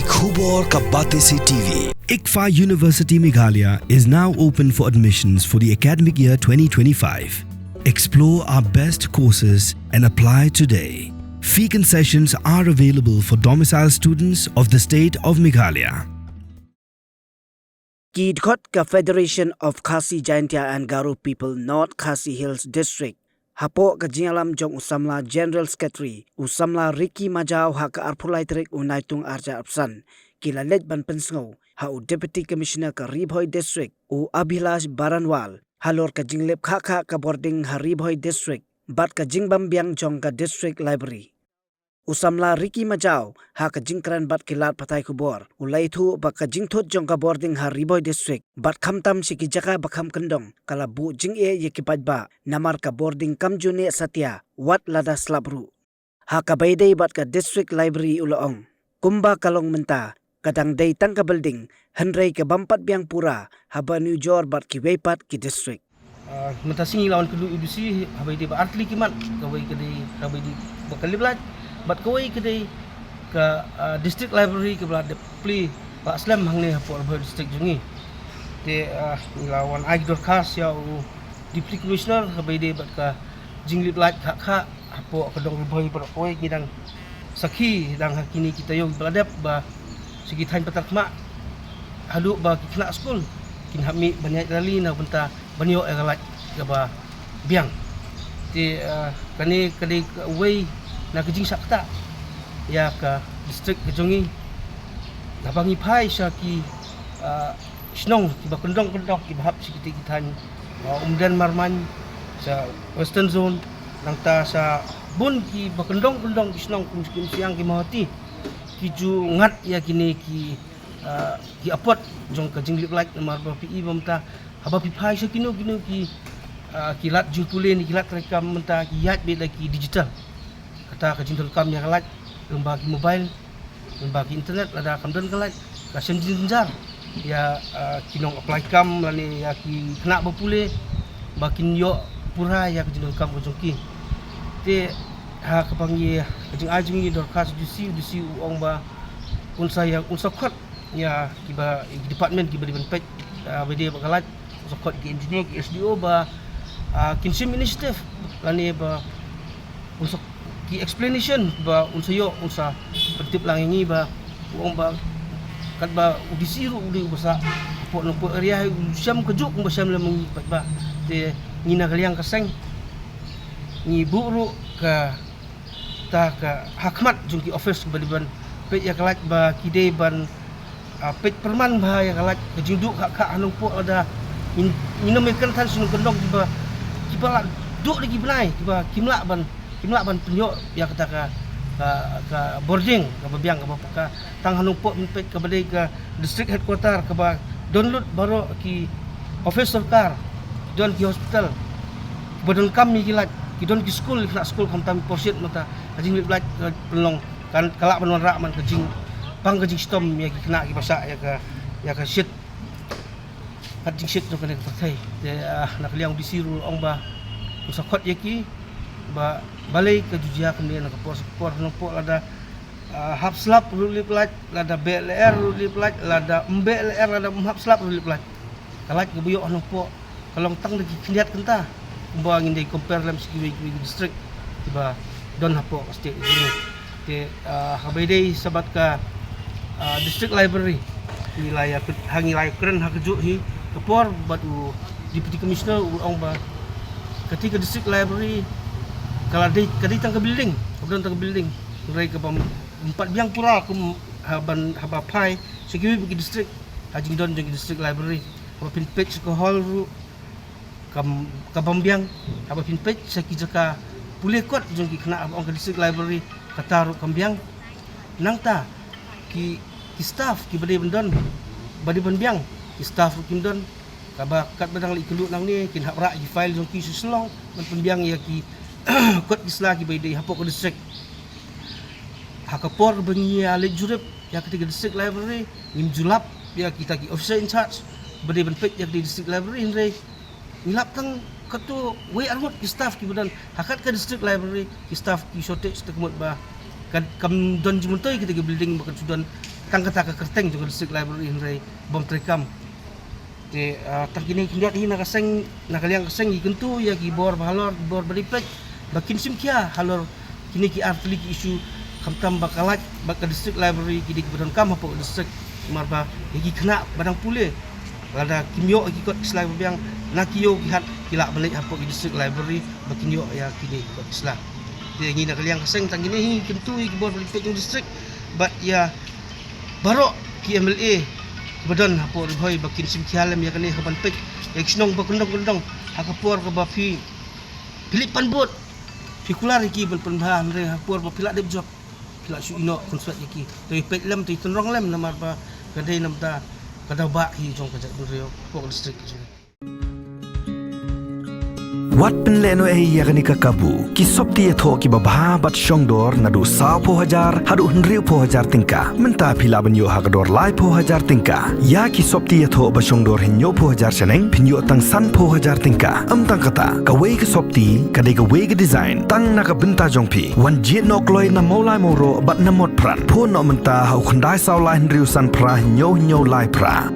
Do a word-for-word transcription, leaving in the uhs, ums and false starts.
Khubor ka Batesi T V. ICFAI University Meghalaya is now open for admissions for the academic year twenty twenty-five. Explore our best courses and apply today. Fee concessions are available for domicile students of the state of Meghalaya. Ki dkhot ka Federation of Khasi Jaintia and Garo People North Khasi Hills District, hapoh ka jingïalam jong u samla General Secretary, u samla Ricky Majaw, ha ka arphew lai tarik u Naitung arhajar arphew san, ki la leit ban pynsngew ha u Deputy Commissioner ka Ri Bhoi District, u Abhilash Baranwal, halor ka jinglip khah khah ka bording ha Ri Bhoi District bad ka jingbym biang jong ka District Library. U samla Ricky Majaw, ha ka jingkren bad ki lad pathai khubor, u la ïathuh ba ka jingthut jong ka bording ha Ri Bhoi District bad khamtam sha ki jaka ba kham kyndong, ka la buh jingeh ïa ki paidbah, namar ka bording kam ju neh satia wat lada slap ruh. Ha kaba ïadei bad ka District Library, u la ong, kumba ka long mynta, ka dang dei tang ka building, hynrei ka bym pat biang pura haba nujor bad kiwei pat ki district. Ah, mynta sngi la wan kylli u D C, haba ïadei ba artylli ki mat, kawei ka dei, kaba ïadei ba ka lip light, bad kawei ka dei ka, ah, District Library kaba la dep plie ba slem hangne hapoh Ri Bhoi District jong ngi. Te, ah, ngi la wan ai dorkhas ïa u Deputy Commissioner, haba ïadei bad ka jinglip light khah khah hapoh ka dong Ri Bhoi baroh kawei. Ngi dang sakhi dang ha kine ki taïew ba la dep ba sha ki thaiñ patar khmat haduh ba ki khynnah skul kin hap mih ban ïaid rally na ka bynta ban ïoh ïa ka light kaba biang. Te, ah, kane ka dei kawei na ka jingshah ktah ïa ka district ka jong ngi. Haba ngi phai sha ki, ah, shnong kiba kyndong kyndong kiba hap sha kitei ki thaiñ, ah, Umden, Marmain, sha Western Zone, nangta sha bun kiba kyndong kyndong ki shnong kum ki Umsiang, ki Mawhati, ki ju ngat ïa kine ki, ah, ki apot jong ka jinglip light, namar ba phi i ba mynta haba phi phai sha kino kino ki, ah, ki lad jingpule ne ki lad treikam mynta ki ïaid beit da ki digital. Kata ka jingdonkam ïa ka light, lyngba ki mobile, lyngba ki internet, lada kam don ka light, ka shem jingjynjar ïa, ah, ki nong apply kam lane ïa ki khynnah ba pule ba kin ïoh pura ïa ka jingdonkam ka jong ki. Te ha kaba ngi, ka jingai jong ngi dorkhas u D C, u D C u ong ba un sa ïa, un sa khot ïa kiba, ki department kiba dei ban peit, ah, ba dei ba ka light, un sa khot ki engineer, ki S D O ba, ah, kin shim initiative lane ba un sa ki explanation ba un sa ïoh, un sa pyntip lang ïa ngi ba u ong ba katba u D C ruh u dei uba sah hapoh Nongpoh area hi, u shem kajuh kumba shem lem ma ngi pat ba. Te ngi na ka liang ka seng ngi buh ruh kata ka ha khmat jong ki office ba dei ban peit ïa ka light ba ki dei ban, ah, peit pyrman bha ïa ka light, ka jingduh khah khah ha Nongpoh lada ngin, ngin ym ïakren than sha ki nongkyndong kiba, kiba la duh da ki bnai, kiba kim lah ban, kim lah ban pynïoh ïa kata ka, ka, ka bording kaba biang kaba paka. Tang ha Nongpoh phin peit kaba dei ka district headquarter kaba don lut baroh ki office sorkar, don ki hospital, kiba donkam ïa ki light, ki don ki skul, ki khynnah skul khamtam ki por shit, mynta ka jinglip light ka pynlong kan ka lah ban wanrah man ka jingpang ka jingshitom ïa ki khynnah kiba shah ïa ka, ïa ka shit, ka jingshit jong kane ka pyrthei. Te, ah, na ka liang u D C ruh u ong ba un sa khot ïa ki ba balei ka ju jia kumne na ka por sha ka por. Ha Nongpoh lada, ah, hap slap ruh lip light, lada beh lyer ruh lip light, lada ym beh lyer, lada ym hap slap ruh lip light. Ka light kaba ïoh ha Nongpoh ka long tang da ki khyndiat kynta kumba ngin dei compare lem sha kiwei kiwei ki district kiba don hapoh ka state jong ngi. Te, ah, haba ïadei sa bad ka, ah, district library, ngi la ïa, ha ngi la ïakren ha kajuh hi ka por bad u Deputy Commissioner, u ong ba kata ka district library ka la dei, ka dei tang ka building, ka don tang ka building, hynrei kaba ym pat biang pura kum ha ban, haba phai sha kiwei pat ki district, ha jingdon jong ki district library. Haba phin peit sha ka hall ruh kam, ka bym biang. Haba phin peit sha ki jaka pule kot jong ki khynnah, haba ong ka district library, kata ruh kam biang. Nangta ki, ki staff kiba dei ban don, ba dei ban biang, ki staff ruh kim don. Kaba katba dang leit kylluid nangne kin hap rah ki file jong ki sha Shillong ban pynbiang ïa ki kot ki sla kiba dei hapoh ka district. Ha ka por ba ngi ïa leit jurip ïa kata ka district library, ngim ju lap ïa kita ki officer in charge ba dei ban peit ïa kata ka district library, hynrei ngi lap tang katto wei arngut ki staff kiba don ha kata ka district library. Ki staff ki shortage te ka mut ba kan, kam don jingmyntoi kata ka building ba kan shu don Tang kata ka kyrteng jong ka district library hynrei bym treikam. Te tang kine khyndiat hi na ka seng, na ka liang ka seng ngi kyntu ïa ki bor ba halor, bor ba dei peit ba kin shim khia halor kine ki artylli ki issue, khamtam ba ka lad bad ka district library ki dei kiba donkam hapoh ka district. Namar ba ïa ki khynnah ba dang pule, lada kim ïoh ïa ki kot ki sla ba biang, na ki ïew ki hat ki lah ban leit hapoh ki district library ba kin ïoh ïa kine ki kot ki sla. Te ngi na ka liang ka seng tang kine hi ngi kyntu ïa ki bor ba dei peit jong district bad ïa baroh ki M L A ba don hapoh Ri Bhoi ba kin shim khia lem ïa kane ha ban peit ïa ki shnong ba kyndong kyndong ha ka por kaba phi, phi leit pan vote, phi kular ïa ki ban pynbha, hynrei ha por ba phi lah dep jop phi lah shu ïehnoh khunswet ïa ki. Te peit lem, te tynrong lem namar ba ka dei namar ka daw ba hi jong ka jaitbynriew hapoh ka district jong. Wat pynlehnohei ïa kane ka kabu. Ki sopti ïathoh kiba bha bad shongdor naduh sawphew hajar haduh hynriewphew hajar tyngka. Mynta phi lah ban ïoh ha ka dor laiphew hajar tyngka. Ïa ki sopti ïathoh ba shongdor hynñiewphew hajar shaneng phin ïoh tang sanphew hajar tyngka. Ym tang kata, kawei ka sopti ka dei kawei ka design tang na ka bynta jong phi. Wan jied noh kloi na Mawlai Mawroh bad na Motphran. Phone noh mynta ha u khyndai saw lai hynriew san phra hynñiew hynñiew lai phra.